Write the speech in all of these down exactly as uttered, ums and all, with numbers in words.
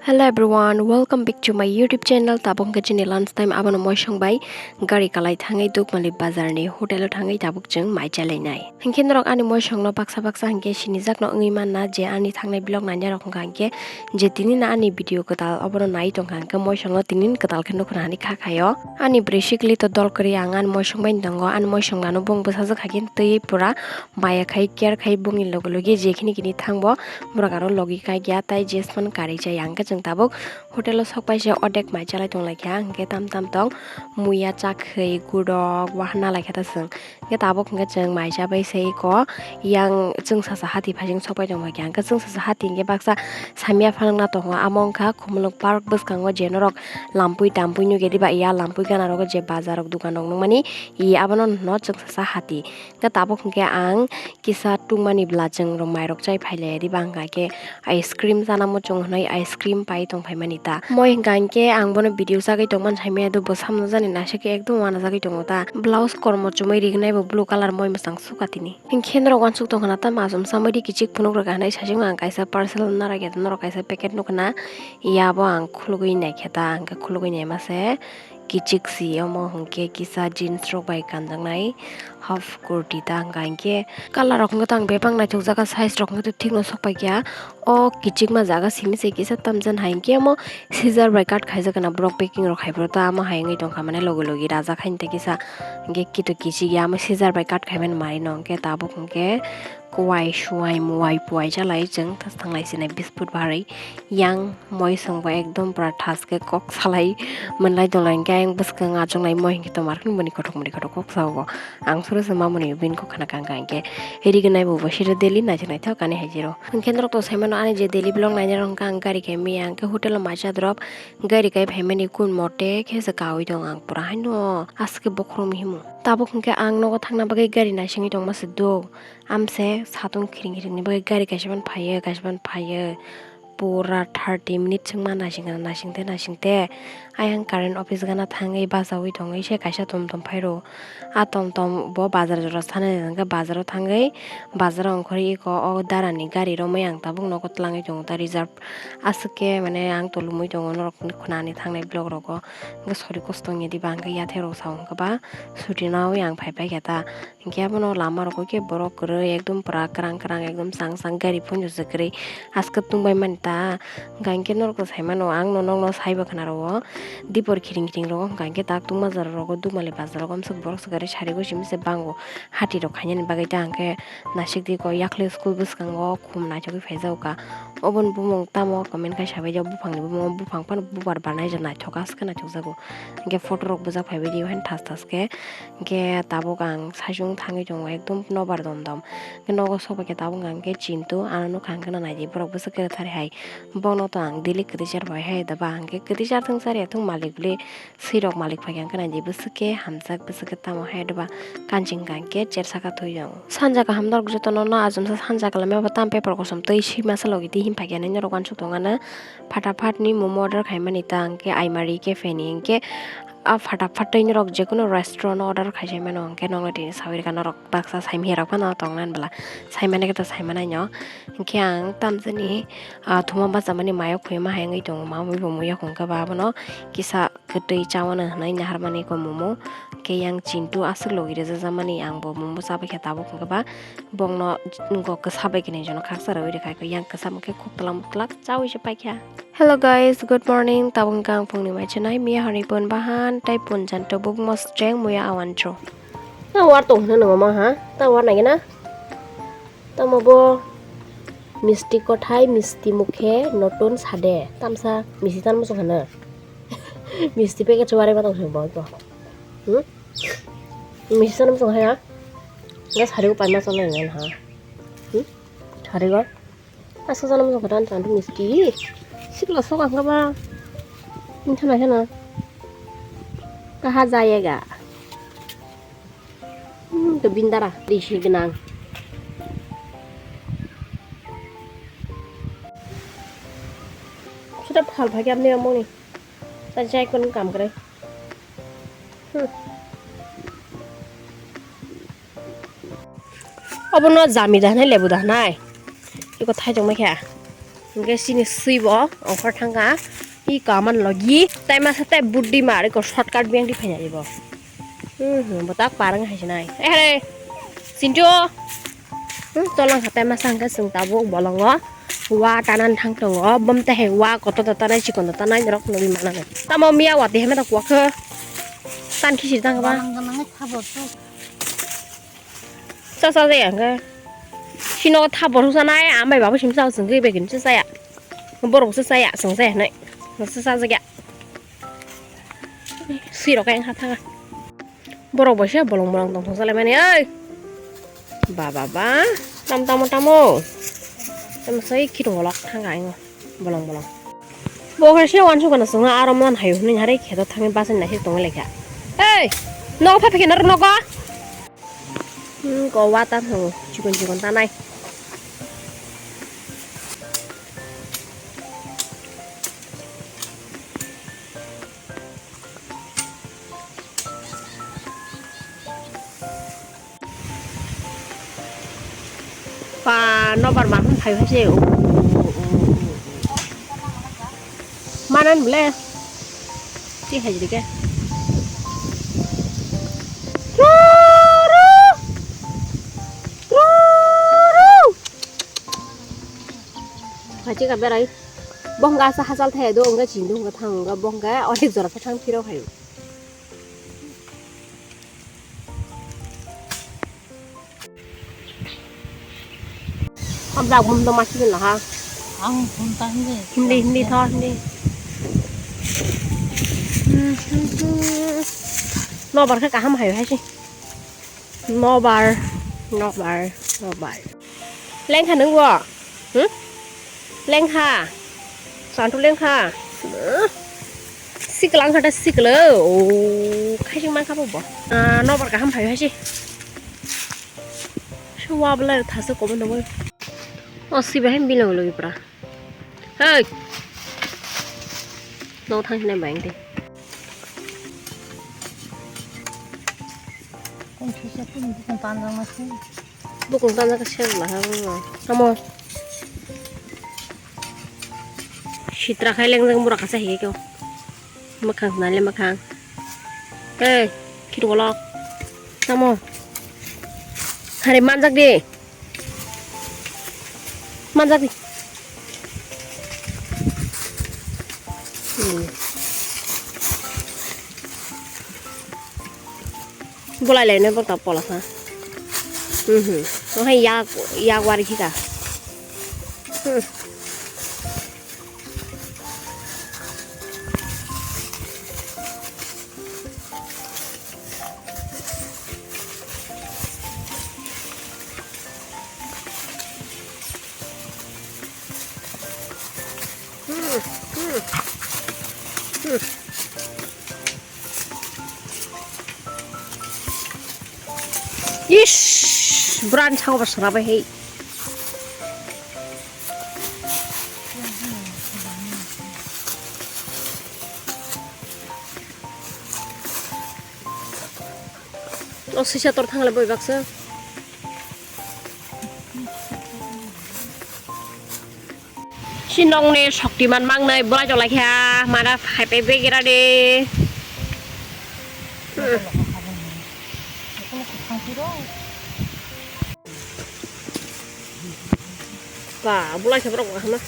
Hello everyone, welcome back to my YouTube channel. Tabuk hwnkhe chini lunch time, abono moisong bai gari kalai thangwi Dukmali bazarni hotel-o thangwi tabuk chwng mai chalainai. Hinkhe norok ani moisongno baksa baksa hinkhe sinijakno wngwi manna je ani thangnai vlog nainai rok wngkha hinkhe je tini no ani video kwtal obono nai tongkha hinkhe moisongno tinin kwtal khe nukhuna hinwi kha khaio. Ani basically to dol kwrwi ang ani moisong bai tongo, ani moisong ano bung bwsajwk hai khe twi pura maya khai care khai bungni logi logi je khini khini thangbo borok aro logi kagya tai jesman karwi chaya hinkhe chwng tabuk hotel-o sok paisa odek mai chalai tonglaikha hinkhe tam tam tong muya chakhwi gudok wahanna laikha ta chwng. Hinkhe tabuk hinkhe chwng mai chabai se eko yang chwngsasa hati phaising sokpai tongkha hinkhe chwngsasa hati hinkhe baksa samya phanangna tongo amo wngkha Khumulwng park bwskango je norok lampui tampui nugya diba ya lampui gana rogo je bazar rok dukan rok nukmani abono no chwngsasa hati. Hinkhe tabuk hinkhe ang kisa tungmani bwla chwng rok mairok chai phailai diba hinkha khe ice cream chana muchung hinwi ice cream pai tongphaimani ta. Moi hinkha hinkhe ang bono video chagwi tongmani saimanya do bwsam no jani naisik khe ekdom uanajagwi tongo ta. Blouse kormo chumui rignai bo blue colour moi mwchang sukha tini. Hinkhe norok uansuk tongkha na ta machum chamui di kichik phunuk rwkha hinwi saichung ang kaisa parcel narwkya norok kaisa packet nukhuna ya bo ang khulugwi naikha ta hinkhe khulugwi naima se. Kichik si omo hinkhe kisa jeans rok bai kanjaknai half kurti ta hinkha hinkhe colour rok hinkhe tang bebak naithokjak size rok hinkhe thikno sokpaikha o kichikma jaga simi se kisa tamjani hai hinkhe omo scissor bai cut khaijak khna borok packing rok khai phuru ta omo hai wngwi tongkha mane logi logi rajak haini tei kisa hinkhe kitu kichik ya omo scissor bai cut khaimani manwi no hinkhe tabuk hinkhe kwai suwai muwai puwai chalai chwng thanglai sinai bisput barwi yang. Moi songbo ekdom pura thaske kok salai manlai donglai hinkhe ayang bwskang achuknai moi hinkhe tomar khe boni kothok mori kothok kok sao bo. Ang suru se mamoni bini kok khana kang kang hinkhe rignai bo bo siro daily naithok naithok ani hai jiro. Hinkhe norok to saimano ani je daily vlog nainai rok hinkhe ang gari khai maya hinkhe hotel o maisa drop gari kai phaimani kun mote khe se kaui tong ang pura haino aske bokhorok muhimu. Tabuk hinkhe ang nogo thangna bagwi gari naisingwi tongma se do. Amse satung khiring khiring ni bagwi gari kaisa phano phaiyo kaisa phano phaiyo. Pura thirty minute chwngma naising naising te naising te. Ayang current office gana thangwi bachaui tongwi se kaisa tom tom phairo. A tom tom bo bazar jora sanai hwnkhe bazaro thangwi bazaro ongkhorwi eko o dara ni gari romwi ang tabuk nogo twlangwi tongo ta reserve. Aswk khe mane ang tolomwi tongo norok khwnani thangnai vlog rogo. Hwnkhe sori kosto wngya diba hwnkhe yathai rok sao hwnkhe ba suti naui ang phai paikha ta. Hinkhe abono lama rogo khe borok kwrwi ekdom pura kwrang kwrang ekdom chang chang gari phunjujak kwrwi aske tungbai mani ta. Hwnkha hinkhe norokno saimano ang no nokno saibo khna rwo dipor khiring khiring rogo hwnkha hinkhe tak tungma jora rogo Dukmali bazar rogo amswk borok swk gari sari gosi mase bango hati rok khainani bagwi ta hinkhe naisik di ko yakhle school bwskango khum naithogwi phaijago ka oboni bumung tamo comment khai sabai jak buphangni bumung buphang phano bubar barnai naithok aske naithokjago. Hinkhe photo rok bwjak phaibai di, o haino thas thas khe. Hinkhe tabuk ang saichung thangwi tongo, ekdom nobar dom dom. Hinkhe nogo sok bai khe tabuk ang khe Chintu, ano nukha hinkhe naidi borok bwswk kwrwi thari hai. Bono to ang daily kwtwi char bai hai da ba, hinkhe kwtwi char thung char ya thung malik bwlwi swirok malik phai khe hinkhe naidi bwswk khe hamjak bwswk khe tamo hai da ba kanching hinkhe cher saka thwi tongo. Sanja kaham norok jotono no ajamsa sanja kwlaimani bo tam paper kosom twi swi masa logi twi him phai khe norok uansuk tongo ano. Phataphat ni momo order khaimani ta hinkhe Aimari cafe ni hinkhe a phataphat twi norok jekunu restaurant o order khaisai mano hinkhe nokno tini sawi rwkha norok baksa saimanya rok phano tongnani bwla saimani khe to saimanai no hinkhe ang tamjani ah thuma bachamani mayo khuyuma hai wngwi tongo mamui bo muiya khungkhe ba abono kisa kwtwi chawana hinwi naharmani ko momo hinkhe yang Chintu aswk logi rwjakjakmani ang bo momo chabaikha tabuk hinkhe ba. Bongno ngo kwsa bai khe nai jono khaksa rwi rwkha, yang kwsa hwnkhe khuk twlang twlak chaui se paikha. Hello guys, good morning. Tabuk hwnkhe ang phungni mai chenai miya horni pun bahan tei pun janto bubuk mostreng muya awan cho. Ta war tong hwno nongo ma ha? Ta war nai na? Tamo bo misti kothai, misti mukhe, notun sade. Tamsa misti tan muchung hwno. Misti packet chuwari ma tong bo. Hmm? Misti tan muchung ha ya? Ga sari ko paima chole ngan ha. Hmm? Sari ko? Asa jana mujung kata antu misti. Sikla sok ang kaba. Ini sana sana. Kaha jayega. Hmm, to bindara. Di si genang. Sudah phal bhagi amni amoni. Ta jai kon kam kare. Hmm. Obo no jami da hinai lebu da hinai. Iko thai tongma khe. Hingke sini sui bo ongkhor thangka. I kaman logi. Tai masa tai buddi ma ariko shortcut biyang di phaina ibo. Hmm, hmm, botak parang hai sinai. Eh, hare. Sintu. Hmm, tolang khatai masa hingke sung tabuk bolongo. Wa tanan thang tongo. Bom te hai wa koto to tanai chikon to tanai rok nugui mana nai. Tamo miya wati heme to kwak khe. Tan khisi tang ba. Balang ganang kha bo to. Cha cha jaya hwnkhe. Sino thabor husa nai, amai babo sim cha chwngwi bai kini cha chaya. Borok cha chaya, chwng chaya hinwi. Cha cha jaya. Sirok khe wngkha thanga. Borok bai se bolong bolong tong thong chalai mani, oi. Ba ba ba. Tam tamo tamo. Tamo sai khirung olok thanga ingo. Bolong bolong. Bo khe se wansuk gana chwngno aro man hayo hinwi hare kheto thangwi bachani naisik tongwi laikha. Ei, nogo phai phai khe naro nogo. Hmm, ko wa ta thango, chikon chikon ta nai. Pa nobar ma phai hai se. Manan ble. Ti hai jike. Hai jike berai. Bongga sa hachal thai do, ongga chindu, ongga thang, ongga bongga, onek jora sa thang phiro hai. Abla gum to masi na ha. Ang phone ta hindi. Hindi, hindi tho, hindi. Nobar khe kaham hai hai si. Nobar, nobar, nobar. Lengkha nung bo? Hmm? Lengkha. Santu lengkha. Sikla wngkha ta sikla. O, khaising mankha bo bo. Ah, nobar kaham phai hai si. Sua bwlai thasa kobo nangoi. O, si bahai bilong logi pra. Hey. No thang hinai bai de. Kon thisa pun bukung tanjang masi. Bukung tanjang ka ser lah ha. Amo. Sitra khai lengjak mura kasa hige kyo. Makhang nale makhang. Hey, khirwalok. Tamo. Hari manjak di. Manjak di. Hmm. Bulai lai nai bokta pola ha. Hmm. Ohai yak yak wari khika. Hmm. Ish, bran chao ba sara bai hei. O sisa tor thang le boi baksa. Si nokni Shaktiman mangnai bolai tolai kha, mada phai phai begira de. Ba, bolai kha borok hama.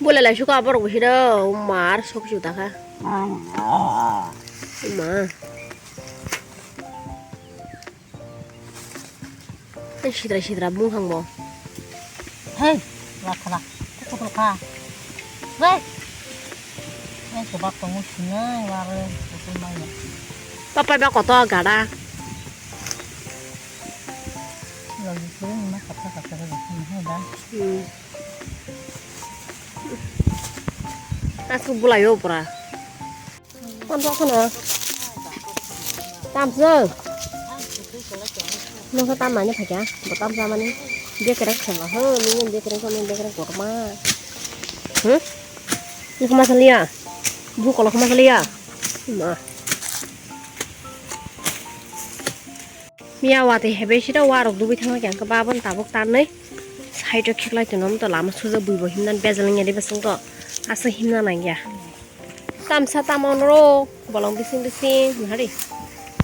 Bolai lai suka borok bo hino mar sok su dakha. Ma. Tei sidra sidra bung hang bo. Hei, la khala. Kutuk kha. Hei. Hei, kebak tongo sinai, ware, kutuk mai. Papai ba koto gada. Lagi kiri ni ma kata kata kata kata ni hai da. Hmm. Aku bulai yo pura. Kontok kono. Tamsung. Nungkha tam mani phaikha. Bo tamsa mani. Bekereng sema ho. Nini bekereng kono bekereng kotorma. Hmm? Nokha ma saliya. Bu kolok ma saliya. Ma. Miya watwi hebai sida warok dugwi thangma khe ang khe babon tabuk tanwi. Side o khiklai tono to lama suja buibo himnani bejal wngya de bwswk to. Aswk himna nangya. Tamsa tamo noro bolong bising bising nahari.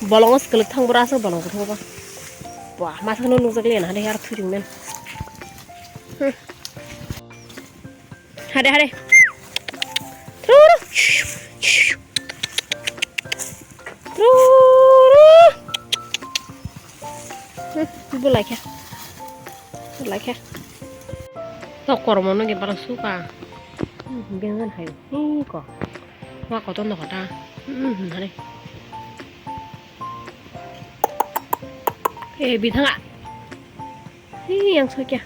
Bolongo swkwlwk thang bwraswk bolong kwthangba. Wah, masakno nukjakliya nahari aro thuringmani. Hmm. Hade, hade. Tru, tru. Tru, tru. Hmm, bulai khe. Bulai khe. Tok kormo no ge bara suka. Hmm, bengan hayo. Hi ko. Wa kotor no kota. Hmm, hade. Eh, bithanga. Hi, yang sokya.